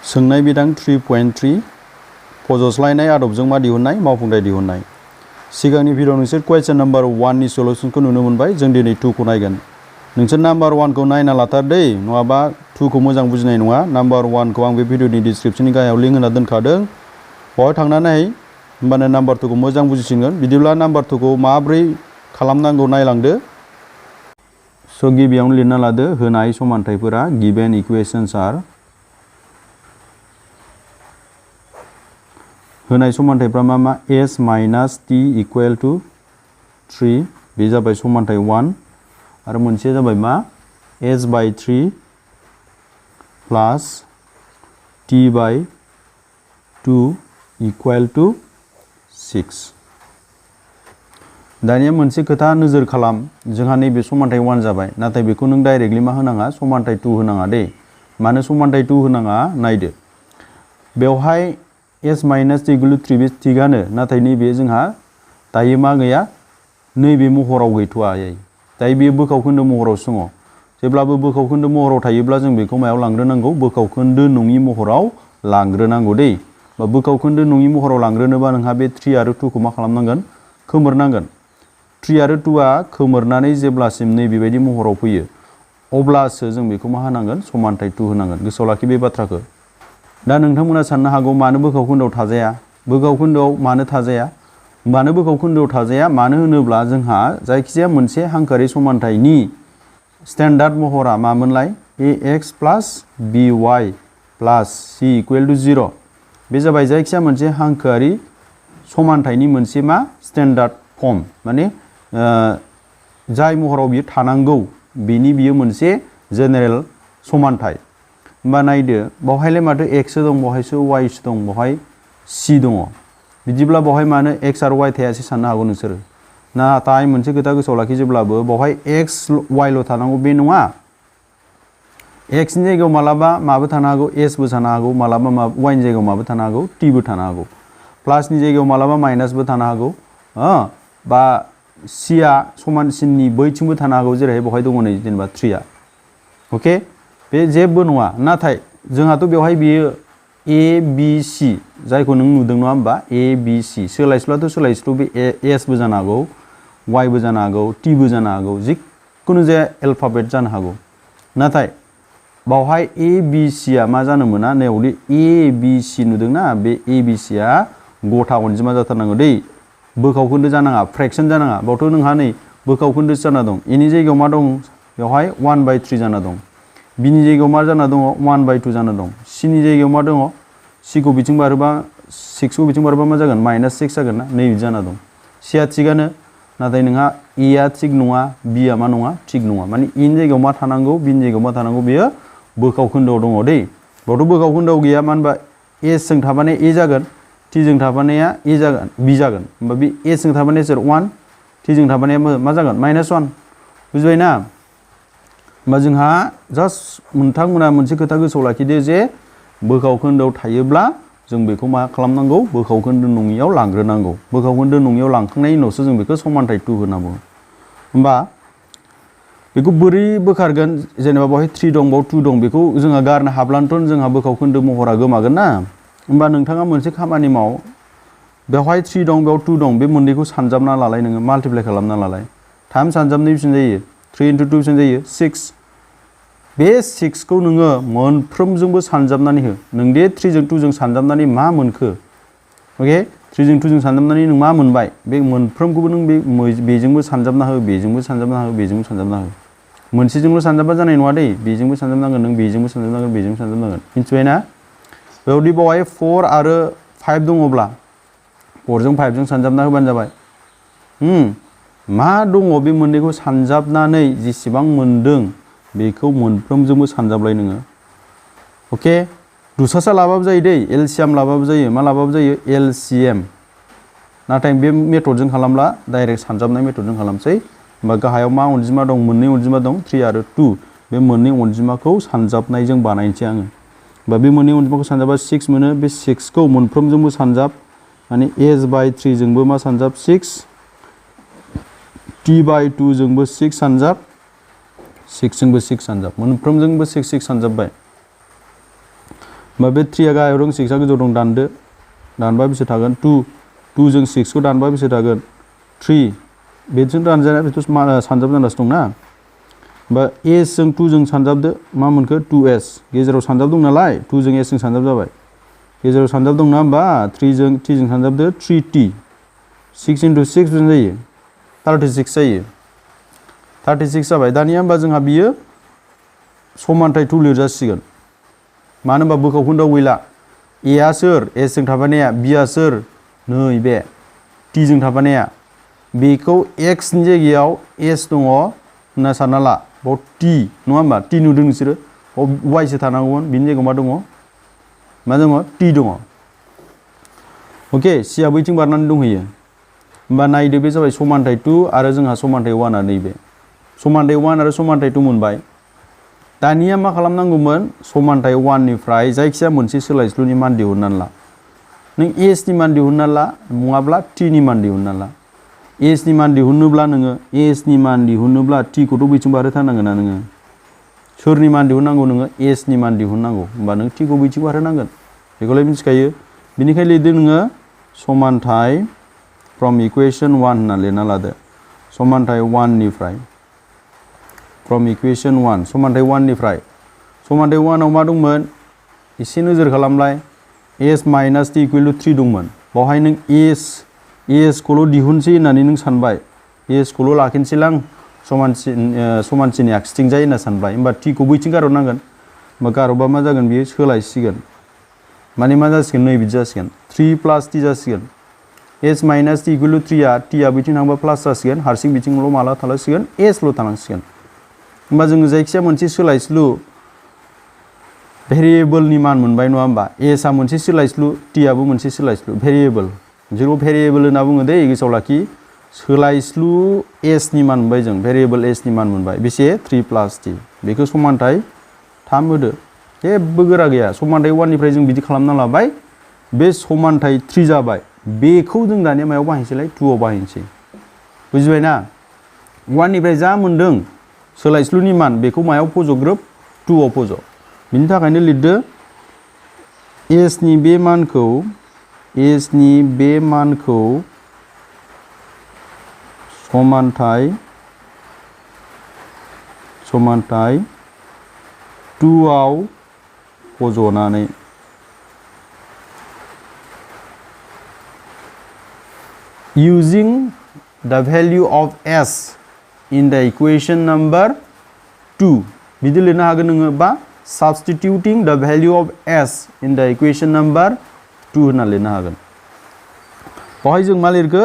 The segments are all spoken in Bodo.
सोंनाय बिदां 3.3 फज'स्लायनाय आदबजों मा दिहुननाय मावफुंथाय दिहुननाय। सिगांनि भिडिअ नोंसोर क्वेश्चन नम्बर 1 नि सलुशनखौ नुनो मोनबाय। जों दिनै 2 खौ नायगोन। नोंसोर नम्बर 1 खौ नायना लाथार दै, नङाबा 2 खौ मोजां बुजिनाय नङा। नम्बर 1 खौ आं बे भिडिअनि डिसक्रिप्शननि गाहायाव लिंक होना दोनखादों। बेवहाय थांनानै होमबानो नम्बर 2 खौ मोजां बुजिसिगोन। बिदिब्ला नम्बर 2 खौ माब्रै खालामनांगौ नायलांदो। स' गिबियावनो लिरना लादो होनाय समानथायफोरा गिभेन इकुवेशन्स आर। होनाय समानथायफ्रा मा s minus t equal to 3 बे जाबाय समानथाय 1 आरो मोनसेया जाबाय मा s by 3 plus t by 2 equal to 6। दानिया मोनसे खोथा नोजोर खालाम, जोंहा नैबे समानथाय 1 जाबाय, नाथाय बेखौ नों डाइरेक्टलि मा होनाङा समानथाय 2 होनाङा दे। मानो समानथाय 2 होनाङा नायदो। बेवहाय s minus t equal to 3 बे थिगानो, नाथाय नैबे जोंहा दायो मा गैया, नैबे महराव गैथ'आ। दायो बेयो बोखावखोन्दो महरावसो दङ। जेब्लाबो बोखावखोन्दो महराव थायोब्ला जों बेखौ मायाव लांग्रोनांगौ, बोखावखोन्दो नङि महराव लांग्रोनांगौ दै। बा बोखावखोन्दो नङि महराव लांग्रोनोबा नोंहा बे 3 आरो 2 खौ मा खालामनांगोन, खोमोरनांगोन। 3 आरो 2 आ खोमोरनानै जेब्लासिम नैबेबायदि महराव फैयो अब्लासो जों बेखौ मा होनांगोन, समानथाय 2 होनांगोन। गोसोआव लाखि बे बाथ्राखौ। दा नोंथांमोना साननो हागौ मानो बोखावखोन्दोआव थाजाया, बोखावखोन्दोआव मानो थाजाया, मानो बोखावखोन्दोआव थाजाया, मानो होनोब्ला जोंहा जायखिजाया मोनसे हांखोआरि समानथायनि स्टेन्डार्ड महरा मामोनलाय, ax plus by plus c equal to 0। बे जाबाय जायखिजाया मोनसे हांखोआरि समानथायनि मोनसे मा स्टेन्डार्ड फर्म, माने जाय महराव बियो थानांगौ बेनि बियो मोनसे जेनेरेल समानथाय। होमबा नायदो बावहायलाय माथो x दं, बावहायसो y दं, बावहाय c दङ। बिदिब्ला बावहाय मानो x आरो y थायासै साननो हागौ नोंसोरो। नाथाय मोनसे खोथा गोसोआव लाखि, जेब्लाबो बावहाय x y ल' थानांगौ बे नङा। x नि जायगायाव मालाबा माबो थानो हागौ, s बो थानो हागौ, मालाबा y नि जायगायाव माबो थानो हागौ, t बो थानो हागौ। प्लासनि जायगायाव मालाबा माइनासबो थानो हागौ, बा c आ समानसिननि बैथिंबो थानो हागौ, जेरैहाय बेवहाय दङ नै जेनेबा 3 आ। अके, बे जेबो नङा। नाथाय जोंहाथ' बेवहाय बेयो a b c जायखौ नों नुदों नङा होमबा, a b c सोलायस्लुआथ' सोलायस्लु बे s बो जानो हागौ, y बो जानो हागौ, t बो जानो हागौ, जिखुनु जाया एल्फाबेट जानो हागौ। नाथाय बावहाय a b c आ मा जानो मोना, नैयावदि a b c नुदोंना, बे a b c आ गथा अनजिमा जाथारनांगौ दै, बोखावखोन्दो जानाङा, फ्रेक्सन जानाङा। बावथ' नोंहा नै बोखावखोन्दोसो जाना दं। a नि जायगायाव मा दं, बेवहाय 1/3 जाना दं। b नि जायगायाव मा जाना दङ, 1/2 जाना दं। c नि जायगायाव मा दङ, c खौ बिथिं बारोबा 6 खौ बिथिं बारोबा मा जागोन, -6 जागोन ना, नै बिदि जाना दं। c आ थिगानो, नाथाय नोंहा a आ थिग नङा, b आ मा नङा, थिग नङा। माने e नि जायगायाव मा थानांगौ, b नि जायगायाव मा थानांगौ, बेयो बोखावखोन्दोआव दङ दै। बावथ' बोखावखोन्दोआव गैया, मानो होनबा s जों थाफानाया a जागोन, t जों थाफानाया a जागोन, b जागोन। होमबा बे s जों थाफानाया सोर 1, t जों थाफानाया मा जागोन, -1। बुजिबायना? होमबा जोंहा जास्ट नोंथांमोना मोनसे खोथा गोसोआव लाखिदो जे बोखावखोन्दोआव थायोब्ला जों बेखौ मा खालामनांगौ, बोखावखोन्दो नङियाव लांग्रोनांगौ। बोखावखोन्दो नङियाव लांखांनायनि उनावसो जों बेखौ समानथाय 2 होनांगौ। होमबा बेखौ बोरै बोखारगोन, जेनेबा बेवहाय 3 दं, बाव 2 दं, बेखौ जोंहा गारनो हाब्लानोथ' जोंहा बोखावखोन्दो महरा गोमागोन ना। होमबा नोंथाङा मोनसे खामानि माव, बेवहाय 3 दं, बेयाव 2 दं, बे मोननैखौ सानजाबना लालाय, नोङो माल्टिप्लाइ खालामना लालाय। 3 सानजाबनाय बेसेबां जायो, 3 × 2 बेसेबां जायो, 6। बे 6 खौ नोङो मोनफ्रोमजोंबो सानजाबनानै हो। नों दे 3 जों 2 जों सानजाबनानै मा मोनखो, अके, 3 जों 2 जों सानजाबनानै नों मा मोनबाय, बे मोनफ्रोमखौबो नों बेजोंबो सानजाबना हो, बेजोंबो सानजाबना हो, बेजोंबो सानजाबना हो। मोनसेजोंल' सानजाबबा जानाय नङा दै, बेजोंबो सानजाबनांगोन, नों बेजोंबो सानजाबनांगोन, बेजोंबो सानजाबनांगोन। मिथिबायना? बेयावदि बावहाय 4 आरो 5 दङब्ला 4 जों 5 जों सानजाबना होबानो जाबाय। मा दङ बे मोननैखौ सानजाबनानै जेसेबां मोनदों बेखौ मोनफ्रोमजोंबो सानजाबलाय नोङो। अके, दुसासा लाबाबो जायो दै, एलसिएम लाबाबो जायो, मा लाबाबो जायो, एलसिएम। नाथाय बे मेथडजों खालामब्ला डाइरेक्ट सानजाबनाय मेथडजों खालामसै। होमबा गाहायाव मा अनजिमा दं, मोननै अनजिमा दं, 3 आरो 2। बे मोननै अनजिमाखौ सानजाबनायजों बानायनोसै आङो। होमबा बे मोननै अनजिमाखौ सानजाबा 6 मोनो, बे 6 खौ मोनफ्रोमजोंबो सानजाब, माने s/3 जोंबो मा सानजाब, 6, t/2 जोंबो 6 सानजाब, 6 जोंबो 6 सानजाब, मोनफ्रोमजोंबो 6 सानजाबबाय। होमबा बे 3 आ गाहायाव दं 6 आ गोजौआव दं दानदो दानबा बेसे थागोन 2 जों 6 खौ दानबा बेसे थागोन 3 बेजों दानजानाय बेथ' सानजाब जानासो दंना होमबा s जों 2 जों सानजाबदो मा मोनखो 2s गेजेराव सानजाब दं नालाय 2 जों s जों सानजाब जाबाय गेजेराव सानजाब दं ना होमबा 3 जों सानजाबदो 3t 6 into 6 बेसेबां जायो 36 जायो 36 जाबाय दानिया होमबा जोंहा बियो समानथाय 2 लिरजासिगोन मानो होनबा बोखाव खोन्दोआव गैला a आ सोर s जों थाफानाया b आ सोर नै बे t जों थाफानाया बेखौ x नि जायगायाव s दङ होनना सानना ला बाव t नङा होमबा t नुदों नोंसोरो y सो थानांगौमोन बिनि जायगायाव मा दङ t दङ अके c आ बैथिं बारनानै दंहैयो होमबा नायदो बे जाबाय समानथाय 2 आरो जोंहा समानथाय 1 आ नैबे समानथाय 1 आरो समानथाय 2 मोनबाय दानिया मा खालामनांगौमोन समानथाय 1 निफ्राय जायखिया मोनसे सोलायस्लुनि मान दिहुननानै ला नों s नि मान दिहुनना ला नङाब्ला t नि मान दिहुनना ला s नि मान दिहुननोब्ला नोङो s नि मान दिहुननोब्ला t खौथ' बैथिं बारहोथारनांगोन ना नोङो सोरनि मान दिहुननांगौ नोङो s नि मान दिहुननांगौ होमबा नों t खौ बैथिं बारहोनांगोन बेखौलाय मिथिखायो बिनिखायनो लिरदो नोङो समानथाय फ्रम इकुवेशन 1 होनना लिरना लादो समानथाय 1 निफ्राय फ्रम इकुवेशन 1 समानथाय 1 निफ्राय समानथाय 1 आव मा दंमोन एसे नोजोर खालामलाय s minus t equal to 3 दंमोन बावहाय नों s खौल' दिहुनसै होननानै नों सानबाय s खौल' लाखिनोसैलां समानसिनि आखिथिंजाय होनना सानबाय होमबा t खौ बैथिं गारहरनांगोन होमबा गारहरबा मा जागोन बियो सोलायसिगोन माने मा जासिगोन नै बिदि जासिगोन 3 प्लास t जासिगोन s minus t equal to 3 आ t आ बैथिं थांबा प्लास जासिगोन हारसिं बिथिंल' माला थालांसिगोन s ल' थानांसिगोन होमबा जोङो जायखिया मोनसे सोलायस्लु भेरिएबलनि मान मोनबाय नङा होमबा s आ मोनसे सोलायस्लु t आबो मोनसे सोलायस्लु भेरिएबल जेराव भेरिएबल होनना बुङो दे गोसोआव लाखि सोलायस्लु s नि मान मोनबाय जों भेरिएबल s नि मान मोनबाय बेसे 3 प्लास t बेखौ समानथाय 3 होदो जेबो गोरा गैया समानथाय 1 निफ्राय जों बिदि खालामना लाबाय बे समानथाय 3 जाबाय बेखौ जों दानिया मायाव बाहायनोसैलाय 2 आव बाहायनोसै बुजिबायना 1 निफ्राय जा मोनदों सोलायस्लुनि मान बेखौ मायाव फज'ग्रोब 2 आव फज' बिनि थाखायनो लिरदो s नि बे मानखौ समानथाय 2 आव फज'नानै using the value of s in the equation number 2 बिदि लिरनो हागोन नोङो बा substituting the value of s in the equation number 2 होनना लिरनो हागोन बावहाय जों मा लिरखो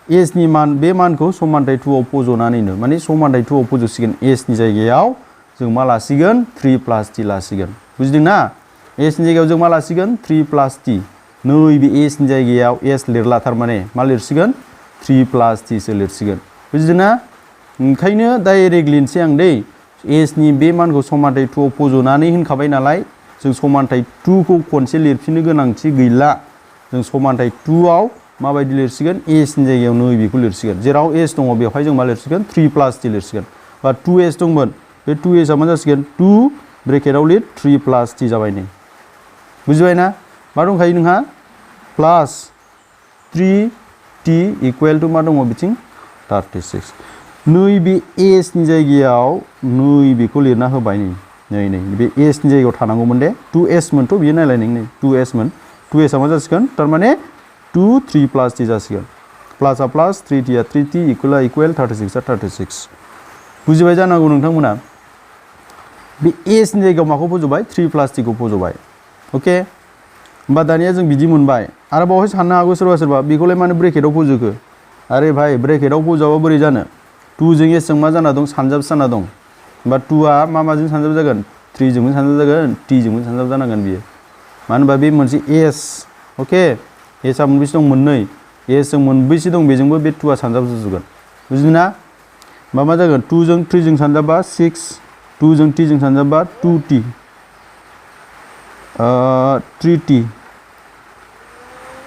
s नि मान बे मानखौ समानथाय 2 आव फज'नानैनो माने समानथाय 2 आव फज'सिगोन s नि जायगायाव जों मा लासिगोन 3 प्लास t लासिगोन बुजिदोंना s नि जायगायाव जों मा लासिगोन 3 प्लास t नैबे s नि जायगायाव s लिरला थारमाने मा लिरसिगोन 3 प्लास t सो लिरसिगोन बुजिदोंना ओंखायनो डाइरेक्ट लिरनोसै आं दै s नि बे मानखौ समानथाय 2 आव फज'नानै होनखाबाय नालाय जों समानथाय 2 खौ खनसे लिरफिननो गोनांथि गैला जों समानथाय 2 आव माबायदि लिरसिगोन s नि जायगायाव नैबेखौ लिरसिगोन जेराव s दङ बेवहाय जों मा लिरसिगोन 3 प्लास t लिरसिगोन बा 2s दंमोन बे 2s आ मा जासिगोन 2 ब्रेकेटाव लिर 3 प्लास t जाबाय नै बुजिबायना मा दंखायो नोंहा प्लास 3t इक्वल टु मा दङ बिथिं 36 नैबे s नि जायगायाव नैबेखौ लिरना होबाय नै बे s नि जायगायाव थानांगौमोन दे 2s मोनथ' बियो नायलाय नै 2s मोन 2s आ मा जासिगोन थारमाने 2 3 प्लास t जासिगोन प्लास आ प्लास 3t आ 3t इक्वल 36 आ 36 बुजिबाय जानांगौ नोंथांमोना बे s नि जायगायाव माखौ फज'बाय 3 प्लास t खौ फज'बाय अके होमबा दानिया जों बिदि मोनबाय आरो बावहाय साननो हागौ सोरबा बेखौलाय मानो ब्रेकेटाव फज'खो आरे भाई ब्रेकेटाव फज'आबा बोरै जानो 2 जों s जों मा जाना दं सानजाब जाना दं होमबा 2 आ माजों सानजाब जागोन 3 जोंबो सानजाब जागोन t जोंबो सानजाब जानांगोन बियो मानो होनबा बे मोनसे s अके s आ मोनबेसे दं मोननै s जों मोनबेसे दं बेजोंबो बे 2 आ सानजाब जाजोबगोन बुजिदोंना होमबा मा जागोन 2 जों 3 जों सानजाबा 6 2 जों t जों सानजाबा 2t 3t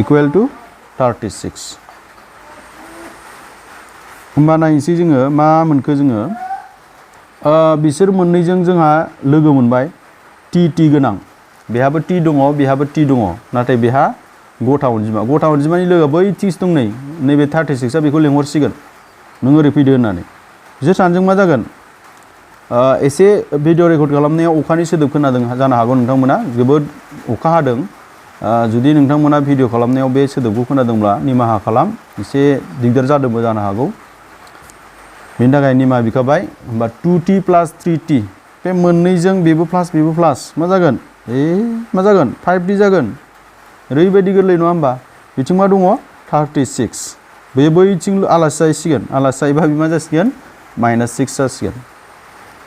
इक्वल टु 36 होमबा नायनोसै जोङो मा मोनखो जोङो बिसोर मोननैजों जोंहा लोगो मोनबाय t गोनां बेहाबो t दङ बेहाबो t दङ नाथाय बेहा गथा अनजिमानि लोगोआ बै t दं नैबे 36 आ बेखौ लेंहरसिगोन नों ओरै फैदो होननानै बिसोर सानैजों मा जागोन एसे भिडिअ रेकर्ड खालामनायाव अखानि सोदोब खोनादों जानो हागौ नोंथांमोना जोबोद अखा हादों जुदि नोंथांमोना भिडिअ खालामनायाव बे सोदोबखौ खोनादोंब्ला निमाहा खालाम एसे दिगदार जादोंबो जानो हागौ बेनि थाखाय निमाहा बिखाबाय होमबा 2t + 3t बे मोननैजों बेबो प्लास मा जागोन मा जागोन 5t जागोन ओरैबायदि गोरलै नङा होमबा बिथिं मा दङ 36 बे बैथिं आलासि जासिगोन आलासि जायोबा बे मा जासिगोन -6 जासिगोन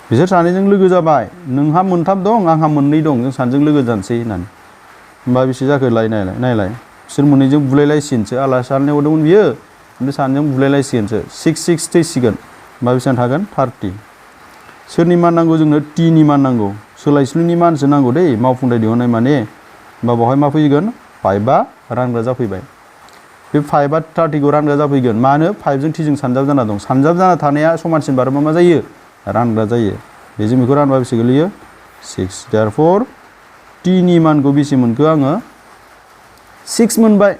बिसोर सानैजों लोगो जाबाय नोंहा मोनथाम दं आंहा मोननै दं जों सानैजों लोगो जानोसै होननानै होमबा बेसे जाखो नायलाय बिसोर मोननैजों बुलायलायसिगोनसो आलासि जानो हरदोंमोन बियो ओमफ्राय सानैजों बुलायलायसिगोनसो 6 थैसिगोन होमबा बेसेबां थागोन 30 सोरनि मान नांगौ जोंनो t नि मान नांगौ सोलायस्लुनि मानसो नांगौ दै मावफुंथाय दिहुननाय माने होमबा बेवहाय मा फैगोन 5 आ रानग्रा जाफैबाय बे 5 आ 30 खौ रानग्रा जाफैगोन मानो 5 जों t जों सानजाब जाना दं सानजाब जाना थानाया समानसिन बारोबा मा जायो रानग्रा जायो बेजों बेखौ रानबा बेसे गोलैयो 6 therefore t नि मानखौ बेसे मोनखो आङो 6 मोनबाय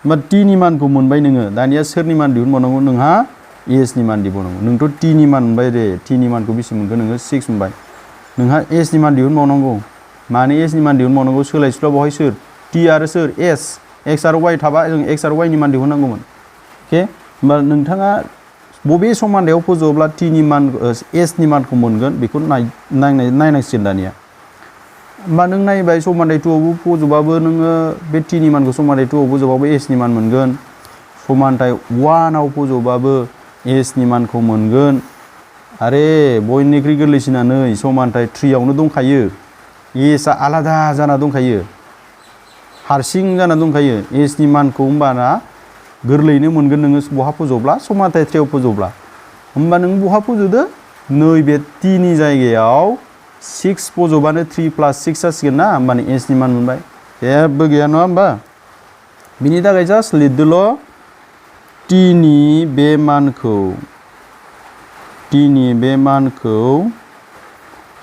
होमबा t नि मानखौ मोनबाय नोङो दानिया सोरनि मान दिहुनबावनांगौ नोंहा s नि मान दिहुनबावनांगौ नोंथ' t नि मान मोनबाय दे t नि मानखौ बेसे मोनखो नोङो 6 मोनबाय नोंहा s नि मान दिहुनबावनांगौ माने s नि मान दिहुनबावनांगौ सोलायस्लुआ बेवहाय सोर t आरो सोर s x आरो y थाबा जों x आरो y नि मान दिहुननांगौमोन अके होमबा नोंथाङा बबे समान्थायाव फज'ब्ला t नि मान s नि मानखौ मोनगोन बेखौ नायनांसिगोन दानिया होमबा नों नायबाय समान्थाय 2 आवबो फज'बाबो नोङो बे t नि मानखौ समान्थाय 2 आव फज'बाबो s नि मान मोनगोन समान्थाय 1 आव फज'बाबो s नि मानखौ मोनगोन आरे बयनिख्रुइ गोरलैसिना नै समान्थाय 3 आवनो दंखायो s आ आलादा जाना दंखायो हारसिं जाना दंखायो s नि मानखौ होमबाना गोरलैयैनो मोनगोन नोङो बहा फज'ब्ला समान्थाय 3 आव फज'ब्ला होमबा नों बहा फज'दो नैबे t नि जायगायाव 6 फज'बानो 3 + 6 जासिगोन ना होमबानो s नि मान मोनबाय जेबो गैया नङा होमबा बिनि थाखाय जास्ट लिरदोल' t नि बे मानखौ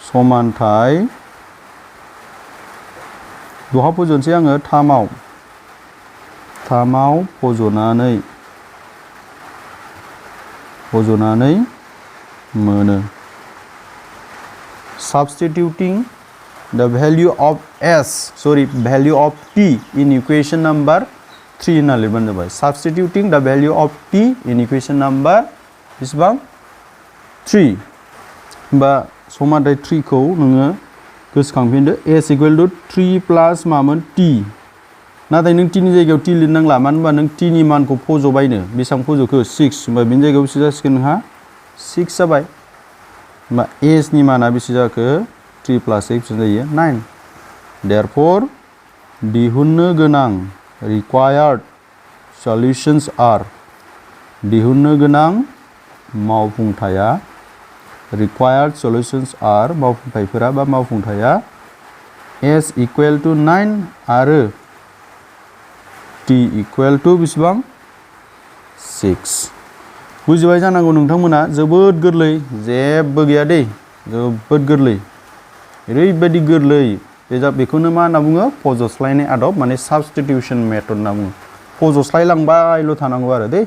समान्थाय बहा फज'नोसै आङो 3 आव फज'नानै मोनो substituting the value of t in equation number 3 होनना लिरबानो जाबाय substituting the value of t in equation number बेसेबां 3 होमबा समान्थाय 3 खौ नोङो गोसोखांफिनदो s = 3 + मामोन t नाथाय नों t नि जायगायाव t लिरनांला मानो होनबा नों t नि मानखौ फज'बायनो बेसेबां फज'खो 6 होमबा बिनि जायगायाव बेसे जासिगोन नोंहा 6 जाबाय होमबा s नि माना बेसे जाखो 3 + 6 जायो 9 therefore दिहुननो गोनां required solutions are दिहुननो गोनां मावफुंथाया required solutions are मावफुंथायफोरा बा मावफुंथाया s = 9 आरो t = बेसेबां 6 बुजिबाय जानांगौ नोंथांमोना जोबोद गोरलै जेबो गैया दै जोबोद गोरलै ओरैबायदि गोरलै बेखौनो मा होनना बुङो फज'स्लायनाय आदब माने साबस्टिटिउसन मेथड होनना बुङो फज'स्लायलांबायल' थानांगौ आरो दै